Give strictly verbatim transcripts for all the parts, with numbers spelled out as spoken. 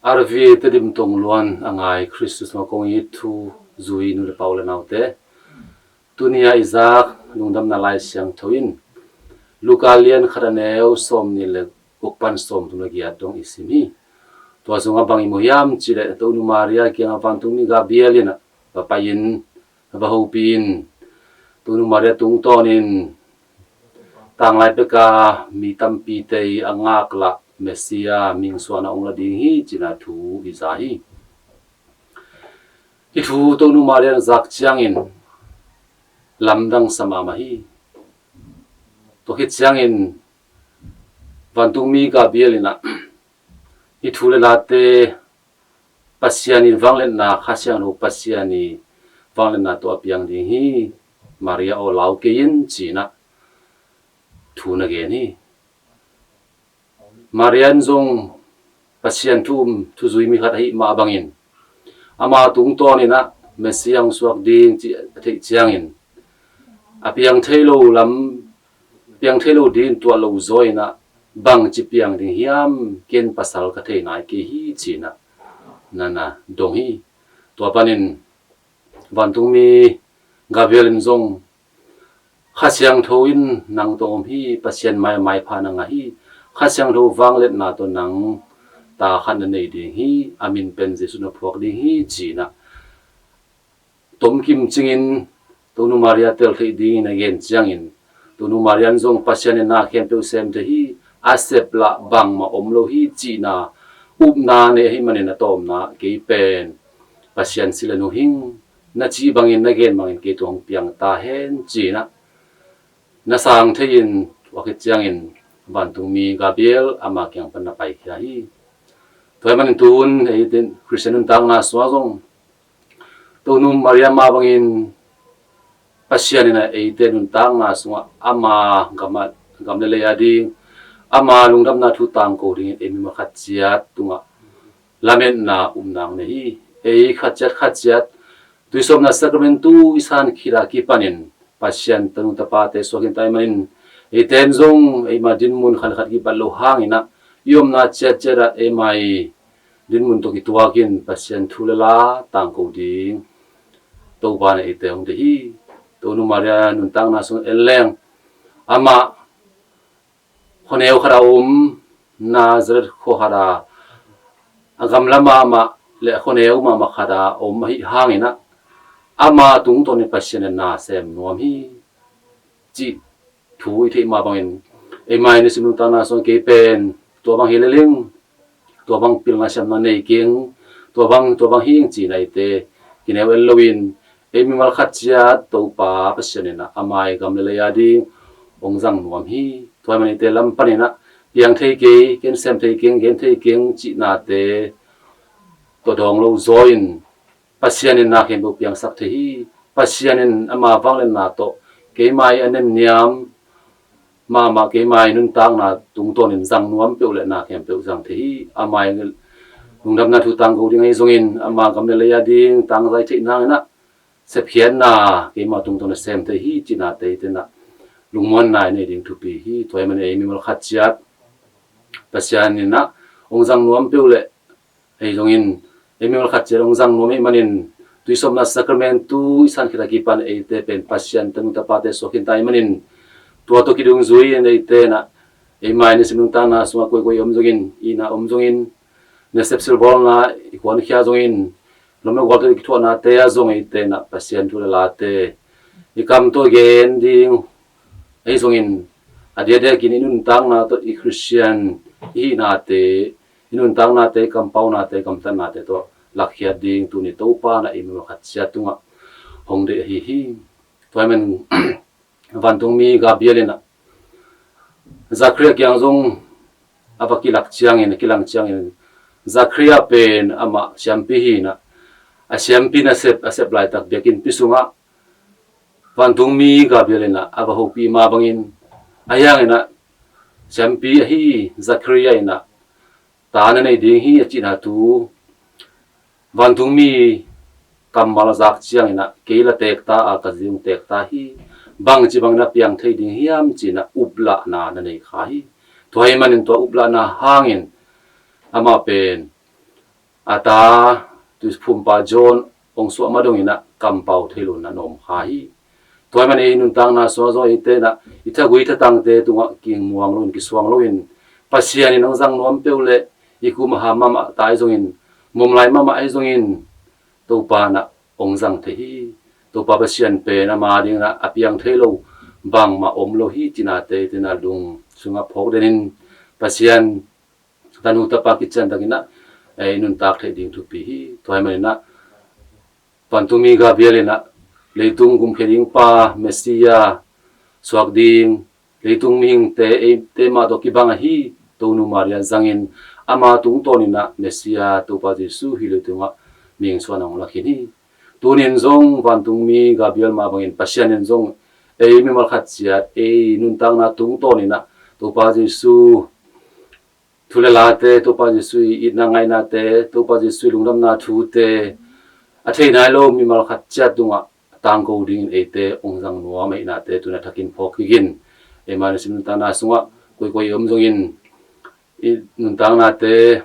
R V A Tedim Tongluan a ngai Kristus sungah kong it thu zui nu le pa u le naute, tuni-a i zak lungdamna Lai Siangtho in Luka lian khat a neu sawmnih le guk pan sawmthum le giat dong i sim hi. Tua sungah bang i mu hiam cih leh Tonu Maria kiangah vantungmi Gabriel in a va pai-in a va hopih in, Tonu Maria tungtawnin tanglai peka mi tampite i a ngaklah Messiah mihing suahna hong la ding hi cihna thu i za hi. Hih thu Tonu Maria in a zak ciangin lamdang sa mahmah hi. Tua khit ciangin vantungmi Gabriel in a hih thu le late Pasian i vangliatna, Kha Siangtho Pasian i vangliatna tawh a piang ding hi. Maria aw, lau kei in, ci-in a thu na gen hi. Maria in zong Pasian thu um, thuzui mi khat ahih mah bangin ama tungtawnin a Messiah hong suak ding cih a theih ciangin a piang thei lo lam, piang thei lo ding tuah lo zaw in a bangci piang ding hiam, ken pasal ka thei nai kei hi, ci-in a na na dong hi. Tua panin vantungmi Gabriel in zong Kha Siangtho in nang tawh om hi, Pasian mai, maipha na ngah hi, Kha Siangtho vangliatna tawh nang ta khat na nei ding hi, a min pen Jesu na phuak ding hi, ci-in a tomkim cingin Tonu Maria tel theih dingin a gen ciangin, Tonu Maria in zong Pasian in na khempeuh sem thei hi, a sep lah bangmah om lo hi, cihna upna nei ahih manin a tawpna, kei pen Pasian si le nuhing, na cih bangin, na gen bangin kei tung hong piang ta hen, ci-in a na sang thei-in, tua khit ciangin vantungmi Gabriel ama kiang pan na paikhia hi. Tua ahih manin tun eite Khristian nuntakna sungah zong Tonu Maria mah bangin Pasian in a eite nuntakna sungah ama gam a, gam le lei a ding, ama lungdamna thu tangko dingin ei mimal khat ciat tungah lametna upna hong nei hi. Ei khat ciat khat ciat tuisawpna sakramentu i san khit a kipanin Pasian tanu tapate suak hi ta ahih manin, eite in zong eima dinmun khat le khat kibat lo hangin a, i omna ciatciat ah eima i dinmun tawh kituakin Pasian thu le la tangko ding Topa in eite hong deih hi. Tonu Maria nuntakna sung en leng, amah khuaneu khat a om, Nazareth khua khat a, a gamla mahmah le a khuaneu mahmah khat a om ahih hangin a, ama tungtawnin Pasian in na sem nuam hi, cih thu i theih mah bangin, eima i nisim nuntakna sung kei pen tua bang hi lel ing, tua bang pilna siamna nei keng, tua bang, tua bang hi ing, ci-in eite kineu en loin, ei mimal khat ciat Topa Pasian in a, ama i gam le lei a ding hong zang nuam hi. Tua ahih manin eite lam panin a, piang thei kei, ken sem thei keng, gen thei keng, cihnate tawh dawng lo zaw in, Pasian in na khempeuh piangsak thei hi. Pasian in ama vangliatna tawh keima i a nemniam mahmah, keima i nuntakna tungtawnin zang nuam peuh le na khempeuh zang thei hi. Ama i lungdamna thu tangko ding ahi zongin, ama gam le lei a ding tangzai theih nangin a, sepkhiatna keima tungtawn a sem thei hi, cihnate eite in a lungmuanna i nei ding thupi hi. Tua ahih manin ei mimal khat ciat Pasian in a hong zang nuam peuh le, ahi zongin, ei mimal khat ciat hong zang nuam ahih manin, tuisawpna sakramentu i san khit a kipan eite pen Pasian tanu tapate suak hi ta ahih manin, tua tawh kidungzui in eite in a, eima i nisim nuntakna sungah koikoi om zongin, inn ah om zongin, nasep silbawlna i kuankhia zongin, lawm le gual tawh i kithuahnate ah zong eite in a, Pasian thu le late i kam tawh gen ding ahi zongin, a diakdiakin i nuntakna tawh i Khristian i hihnate, i nuntaknate, kampaunate, kamtatnate tawh lakkhiat ding tuni Topa in a ei mimal khat ciat tungah hong deih ahi hi. Tua ahih manin vantungmi Gabriel in a Zakaria kiang zong a va kilak ciangin, a kilang ciangin, Zakaria pen amah siampi hi in a, a siampi nasep a sep laitak biakinnpi sungah vantungmi Gabriel in a, a va hopih mah bangin, ahi hangin a, siampi ahi Zakaria in a, ta na nei ding hi, a cihna thu vantungmi kammal a zak ciangin a, kei la teek ta a, ka zi hong teek ta hi, bangci bangin a piang thei ding hiam, ci-in a uplahna na nei kha hi. Tua ahih manin tua uplahna hangin amah pen a ta tuiphumpa John hong suah ma dongin ah kampau thei lo in ah na om kha hi. Tua ahih manin ei nuntakna sungah zong eite in ah i thagui thatangte tungah kingmuang loin, kisuang loin, Pasian in hong zang nuam peuh leh i kum a ham mahmah ta ahi zongin, mawmlai mahmah ahi zongin, Topa in ah hong zang thei hi. Topa Pasian pen ama dingin ah a piang thei lo bangmah om lo hi cinate eite in ah lung sungah phawk den in, Pasian tanu tapa kician takin ah ei nuntak theih ding thupi hi. Tua ahih manin ah vantungmi Gabriel in ah leitung gumkhia ding pa Messiah suak ding, leitung mihingte eite mah tawh kibang ahi Tonu Maria zangin ama tungtawnin ah Messiah Topa Jesu hih leitungah mihing suahna hong lakhin hi. Tunin zong vantungmi Gabriel mah bangin Pasian in zong ei mimal khat ciat ei nuntakna tungtawnin ah Topa Jesu thu le late, Topa Jesu i itna ngaihnate, Topa Jesu i lungdamna thute a thei nai lo mimal khat ciat tungah tangko dingin eite hong zang nuam ahihnate tuni a thakin phawk kik in. Eima nisim nuntakna sungah koikoi i om zongin i nuntaknate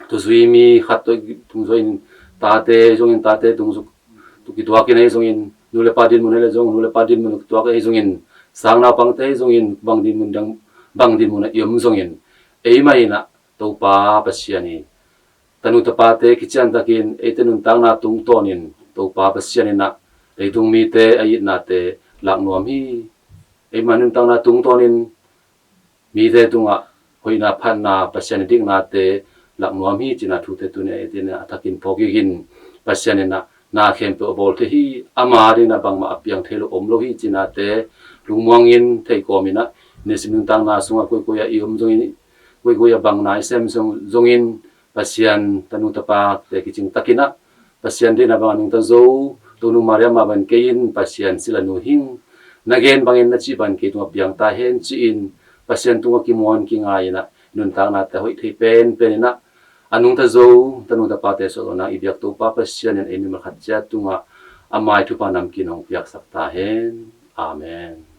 thuzui mi khat tawh tungzui in, tate zongin tate tungzui tawh kituak in ahi zongin, nu le pa dinmun ahi le zong nu le pa dinmun tawh kituak ahi zongin, sang naupangte ahi zongin, bang dinmun dang, bang dinmun ah i om zongin, eima in ah Topa Pasian i tanu tapate kician takin eite nuntakna tungtawnin Topa Pasian in ah leitung mite a itnate lak nuam hi. Eima nuntakna tungtawnin mite tungah hoihna, phatna, Pasian i diknate lak nuam hi cihna thute tuni a eite in ah a thakin phawk kik in. Pasian in ah na khempeuh a bawl thei hi. Ama dingin ah bangmah a piang thei lo om lo hi cihnate lungmuangin theih kawmin ah nisim nuntakna sungah koikoi ah i om zongin, koikoi ah bang na i sem zong, zongin Pasian tanu tapate kicing takin ah Pasian deihna bangin nungta zo Tonu Maria mah bangin kei in Pasian silanu hing, na gen bangin na cih bangin kei tungah piang ta hen ci-in Pasian tungah kimuan kingai in ah nuntaknate hoih thei penpen in ah a nungta zo tanu tapate suahzawhna i biak Topa Pasian in ei mimal khat ciat tungah a mai thupha namkim hong piaksak ta hen. Amen.